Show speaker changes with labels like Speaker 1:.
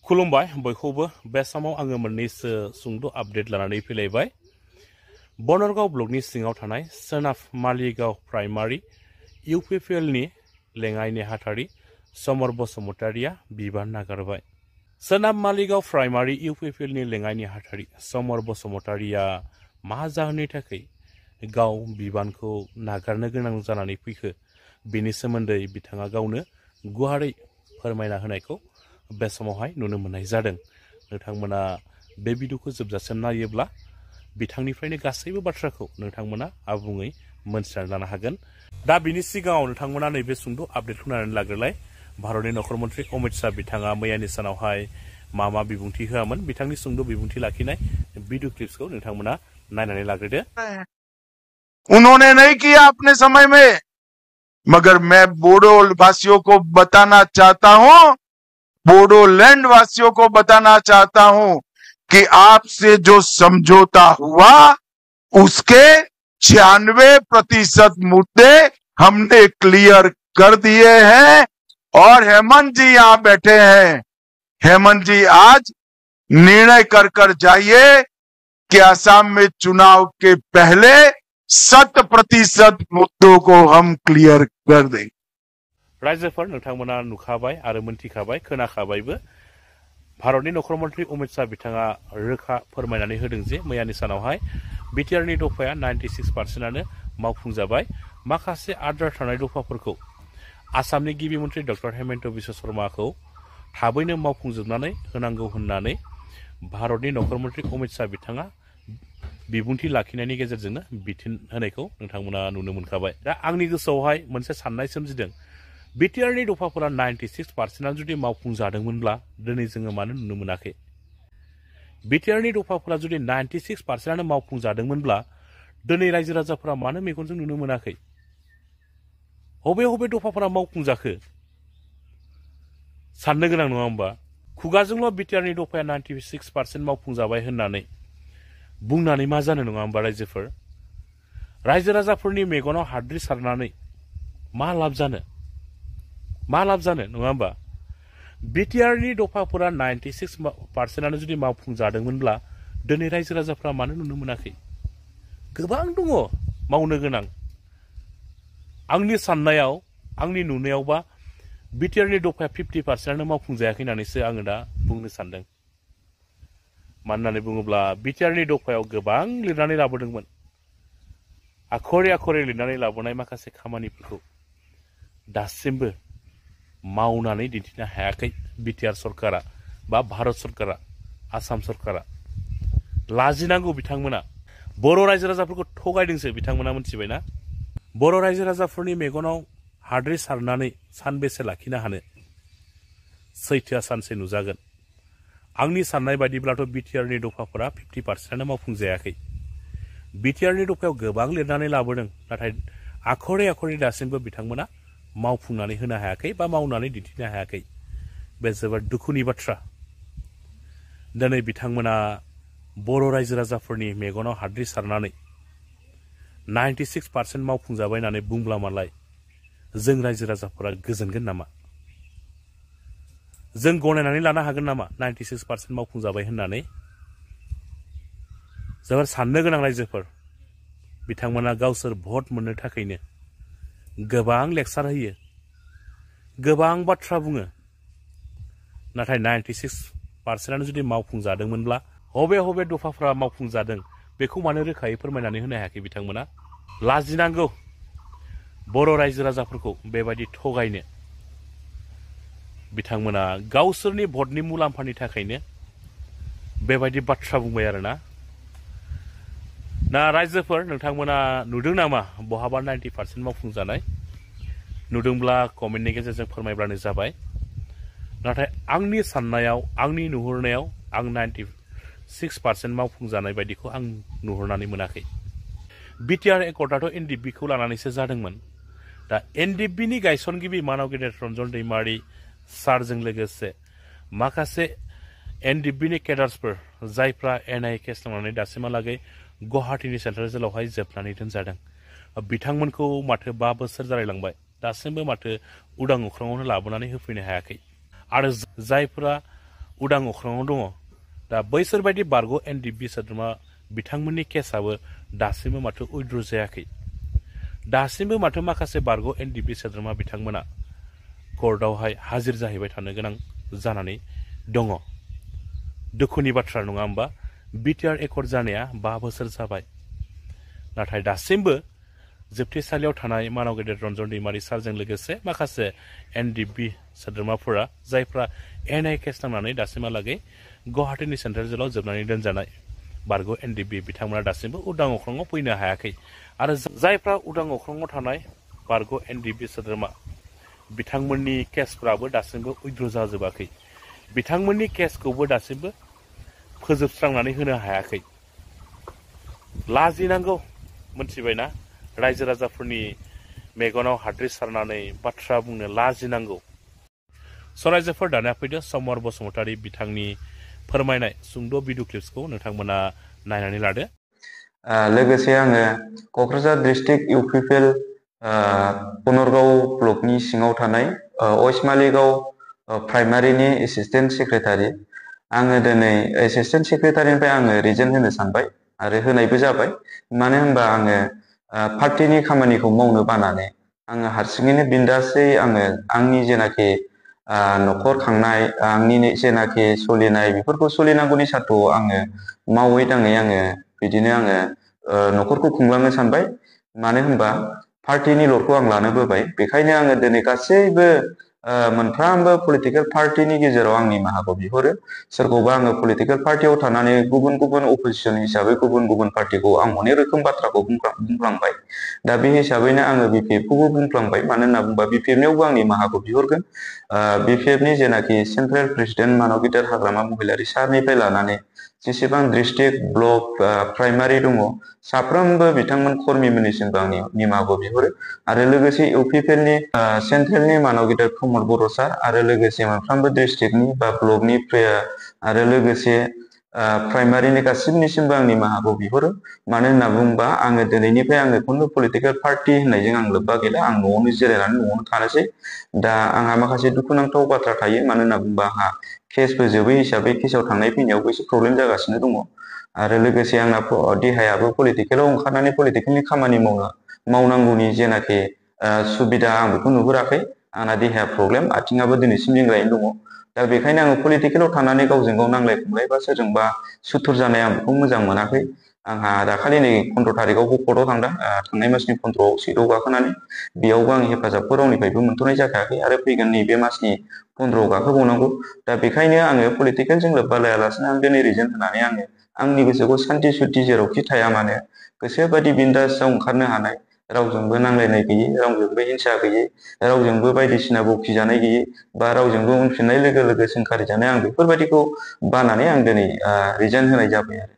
Speaker 1: खुलुमबाय बयखौबो बे समाव आङो मोननैसो सुंद' आपडेट लानानै फैलायबाय। बनरगाव ब्लकनि सिङाव थानाय सोनाब मालिगाव प्राइमारि इउपिपिएलनि लेङाइ नेहाथारि समर बसुमतारिया बिबान नागारबाय। सोनाब मालिगाव प्राइमारि इउपिपिएलनि लेङाइ नेहाथारि समर बसुमतारिया मा जाहोननि थाखाय गाव बिबानखौ नागारनो गोनां जानानै फैखो बेनि सोमोन्दै बिथाङा गावनो गुवारै फोरमायना होनायखौ बे समावहाय नुनो मोननाय जादों। नोंथांमोना बे भिडिअखौ जोबजासिम नायोब्ला बिथांनिफ्रायनो गासैबो बाथ्राखौ नोंथांमोना आबुङै मोनथिनानै लानो हागोन। दा बिनि सिगाङाव नोंथांमोना नैबे सुंद' आपडेटखौ नायनानै लाग्रोलाय। भारतनि नखर मन्त्रि अमित शाह बिथाङा मैयानि सानावहाय मा बिबुंथि होआमोन बिथांनि सुंद' बिबुंथि लाखिनाय भिडिअ क्लिप्सखौ नोंथांमोना नायनानै लाग्रोदो।
Speaker 2: उन्होंने नहीं किया अपने समय में, मगर मैं बोडो वासियों को बताना चाहता हूं, बोडोलैंड वासियों को बताना चाहता हूं कि आपसे जो समझौता हुआ उसके 96% मुद्दे हमने क्लियर कर दिए हैं। और हेमंत जी यहां बैठे हैं। हेमंत जी आज निर्णय कर जाइए कि असम में चुनाव के पहले 100% मुद्दों को हम क्लियर कर देंगे।
Speaker 1: रायजोफोर नोंथांमोना नुखाबाय आरो मोनथिखाबाय खोनाखाबायबो। भारतनि नखर मन्त्रि अमित शाह बिथाङा रोखा फोरमायनानै होदों जे मैयानि सानावहाय बिटिआरनि दफाया 96%आनो मावफुंजाबाय। माखासे आद्रा थानाय दफाफोरखौ आसामनि गिबि मन्त्रि डक्टर हेमन्त बिश्व शर्माखौ थाबैनो मावफुंजोबनानै होनांगौ होननानै भारतनि नखर मन्त्रि अमित शाह बिथाङा बिबुंथि लाखिनायनि गेजेरजोंनो बिथोन होनायखौ नोंथांमोना नुनो मोनखाबाय। दा आंनि गोसोआवहाय मोनसे साननाय सोमजिदों, बिटिआरनि दफाफोरा 96%आनो जुदि मावफुंजादोंमोनब्ला दिनै जोङो मानो नुनो मोनाखै? बिटिआरनि दफाफोरा जुदि 96%आनो मावफुंजादोंमोनब्ला दिनै रायजो राजाफोरा मानो मेगनजों नुनो मोनाखै? बबे दफाफोरा मावफुंजाखो साननो गोनां नङा होमबा? खुगाजोंल' बिटिआरनि दफाया 96% मावफुंजाबाय होननानै बुंनानै मा जानो नङा होमबा रायजोफोर? रायजो राजाफोरनि मेगनाव हाद्रि सारनानै मा लाब जानो नङा होमबा? बिटिआरनि दफाफोरा 96%आनो जुदि मावफुंजादोंमोनब्ला दिनै रायजो राजाफ्रा मानो नुनो मोनाखै? गोबां दङ मावनो गोनां। आंनि साननायाव आंनि नुनायावबा बिटिआरनि दफाया 50%आनो मावफुंजायाखै होननानैसो आङो दा बुंनो सानदों। मानो होननानै बुङोब्ला बिटिआरनि दफायाव गोबां लिरनानै लाबोदोंमोन। आखरे लिरनानै लाबोनाय माखासे खामानिफोरखौ दासिमबो मावनानै दिन्थिनो हायाखै बिटिआर सरकारा बा भारत सरकारा, आसाम सरकारा। लाजिनांगौ बिथांमोना। बर' रायजो राजाफोरखौ थगायदोंसो बिथांमोना, मिथिबायना? बर' रायजो राजाफोरनि मेगनाव हाद्रि सारनानै सानबेसे लाखिनो हानो? सैथोआ सानसे नुजागोन। आंनि साननाय बायदिब्लाथ' बिटिआरनि दफाफोरा 50%आनो मावफुंजायाखै। बिटिआरनि दफायाव गोबां लिरनानै लाबोदों, नाथाय आखरे दासिमबो बिथांमोना मावफुंनानै होनो हायाखै बा मावनानै दिन्थिनो हायाखै। बे जोबोद दुखुनि बाथ्रा। दिनै बिथांमोना बर' रायजो राजाफोरनि मेगनाव हाद्रि सारनानै 96% मावफुंजाबाय होननानै बुंब्ला मालाय जों रायजो राजाफोरा गोजोनगोन नामा? जों गनायनानै लानो हागोन नामा 96% मावफुंजाबाय होननानै? जोबोर साननो गोनां रायजोफोर। बिथांमोना गावसोर भट मोननो थाखायनो गोबां लेक्सार होयो, गोबां बाथ्रा बुङो, नाथाय 96%आनो जुदि मावफुंजादोंमोनब्ला बबे दफाफ्रा मावफुंजादों बेखौ मानो रोखायै फोरमायनानै होनो हायाखै बिथांमोना? लाजिनांगौ बर' रायजो राजाफोरखौ बेबायदि थगायनो। बिथांमोना गावसोरनि भटनि मुलाम्फानि थाखायनो बेबायदि बाथ्रा बुंबाय आरोना। दा रायजोफोर नोंथांमोना नुदों नामा बहाबा 90% मावफुंजानाय? नुदोंब्ला कमेन्टनि गेजेरजों फोरमायब्लानो जाबाय। नाथाय आंनि साननायाव, आंनि नुहुरनायाव आं 96% मावफुंजानाय बायदिखौ आं नुहुरनानै मोनाखै। बिटिआर एकर्डआथ' एनडिएफबिखौ लानानैसो जादोंमोन। दा एनडिएफबिनि गायसनगिरि मानाव गेदेर रन्जन दैमारि सारजों लोगोसे माखासे एनडिएफबिनि केडार्सफोर जायफ्रा एनआइए केस लानानै दासिमहालागै गुवाहाटीनि सेन्ट्रेल जेलावहाय जोबनानै दोनजादों, बिथांमोनखौ माथो 5 बोसोर जालायलांबाय, दासिमबो माथो उदां अख्राङावनो लाबोनानै होफैनो हायाखै। आरो जायफ्रा उदां अख्राङाव दङ दा बैसोरबायदि बारग' एनडिपि सोद्रोमा बिथांमोननि केसआबो दासिमबो माथो उइड्र जायाखै दासिमबो माथो माखासे बारग' एनडिपि सोद्रोमा बिथांमोना कर्टआवहाय हाजिर जाहैबाय थानो गोनां जानानै दङ दुखुनि बाथ्रा नङा होमबा बिटिआर एकर्ड जानाया 5 बोसोर जाबाय नाथाय दासिमबो जोबथेसालियाव थानाय मानाव गेदेर रन्जन दैमारि सारजों लोगोसे माखासे एनडिपि सोद्रोमाफोरा जायफ्रा एनआइ केस नांनानै दासिमहालागै गुवाहाटीनि सेन्ट्रेल जेलाव जोबनानै दोनजानाय बारग' एनडिपि बिथांमोना दासिमबो उदां अख्राङाव फैनो हायाखै आरो जायफ्रा उदां अख्राङाव थानाय बारग' एनडिपि सोद्रोमा बिथांमोननि केसफ्राबो दासिमबो उइड्र जाजोबाखै बिथांमोननि केसखौबो दासिमबो फोजोबस्रांनानै होनो हायाखै लाजिनांगौ मोनथिबायना रायजो राजाफोरनि मेगनाव हाद्रि सारनानै बाथ्रा बुंनो लाजिनांगौ सरायजोफोर दानिया फैदो समर बसुमतारी बिथांनि फोरमायनाय सुंद' भिडिअ क्लिप्सखौ नोंथांमोना नायनानै लादो
Speaker 3: लोगोसे आङो क'क्राझार डिस्ट्रिक्ट इउपिपिएल पुनरगाव ब्लकनि सिङाव थानाय वेस्ट मालिगाव प्राइमारिनि एसिस्टेन्ट सेक्रेटारि आङो दिनै एसिस्टेन्ट सेक्रेटारिनिफ्राय आङो रिजाइन होनो सानबाय आरो होनायबो जाबाय मानो होनबा आङो पार्टिनि खामानिखौ मावनो बानानै आङो हारसिङैनो बिन्दासै आङो आंनि जेनाखि न'खर खांनाय आंनि जेनाखि सोलिनाय बेफोरखौ सोलिनांगौनि सार्थ'आव आङो मावै दाङै आङो बिदिनो आङो न'खरखौ खुंलांनो सानबाय मानो होनबा पार्टिनि लडखौ आं लानो बोबाय बेखायनो आङो दिनै गासैबो मोनफ्रोमबो पलिटिकेल पार्टिनि गेजेराव आं निमाहाखौ बिहरो सोरखौबा आङो पलिटिकेल पार्टियाव थानानै गुबुन गुबुन अपोजिसन हिसाबै गुबुन गुबुन पार्टिखौ आं अनेक रोखोम बाथ्राखौ बुंफ्लांबाय दा बे हिसाबैनो आङो बिपिएफखौबो बुंफ्लांबाय मानो होनना बुंबा बिपिएफनियावबो आं निमाहाखौ बिहरगोन बिपिएफनि जेनाखि सेन्ट्रेल प्रेसिडेन्ट मानव गिदिर हाग्रामा महिलारि सारनिफ्राय लानानै जेसेबां डिस्ट्रिक्ट ब्लक प्राइमारि दङ साफ्रोमबो बिथांमोन कर्मिमोननिसिमबो आं निमाहाखौ बिहरो आरो लोगोसे इउपिपिएलनि सेन्ट्रेलनि मानव गिदिर प्रमद बर' सार आरो लोगोसे मोनफ्रोमबो डिस्ट्रिक्टनि बा ब्लकनि आरो लोगोसे प्राइमारिनि गासिबनिसिमबो आं निमाहाखौ बिहरो मानो होनना बुङोबा आङो दिनैनिफ्राय आङो खुनु पलिटिकेल पार्टि होननायजों आं लोब्बा गैला आं न'आवनो जिरायनानै न'आवनो थानोसै दा आंहा माखासे दुखुनांथाव बाथ्रा थायो मानो होनना बुङोबा आंहा केसबो जोबै हिसाबै केसाव थांनाय फैनायावबो एसे प्रब्लेम जागासिनो दङ आरो लोगोसे आंना देहायाबो पलिटिकेलाव ओंखारनानै पलिटिकेलनि खामानि मावनांगौनि जेनाखि सुबिदा आं बेखौ नुहुराखै आंना देहाया प्रब्लेम आथिङाबो दिनैसिम लिंग्रायैनो दङ दा बेखायनो आङो पलिटिकेलाव थानानै गावजों गाव नांलाय खमलाय बा सोरजोंबा सुथुर जानाय आं बेखौ मोजां मोनाखै आंहा दाखालि नै 15 तारिखआवबो कर्टआव थांदों थांनाय मासनि 15आव सिटआव गाखोनानै बेयावबो आं हेफाजाबखौ रावनिफ्रायबो मोनथ'नाय जाखायाखै आरो फैगोन नैबे मासनि 15आव गाखोबावनांगौ दा बेखायनो आङो पलिटिकेलजों लोब्बा लायालासिनो आं दिनै रिजाइन होनानै आङो आंनि गोसोखौ सान्ति सुथि जेरावखि थाया मानो गोसोबादि बिन्दासआव ओंखारनो हानाय रावजोंबो नांलायनाय गैयै रावजोंबो हिंसा गैयै रावजोंबो बायदिसिना बखिजानाय गैयै बा रावजोंबो उनफिननाय लोगो लोगो सोंखारि जानाय आं बेफोरबायदिखौ बानानै आं दिनै रिजाइन होनाय जाबाय आरो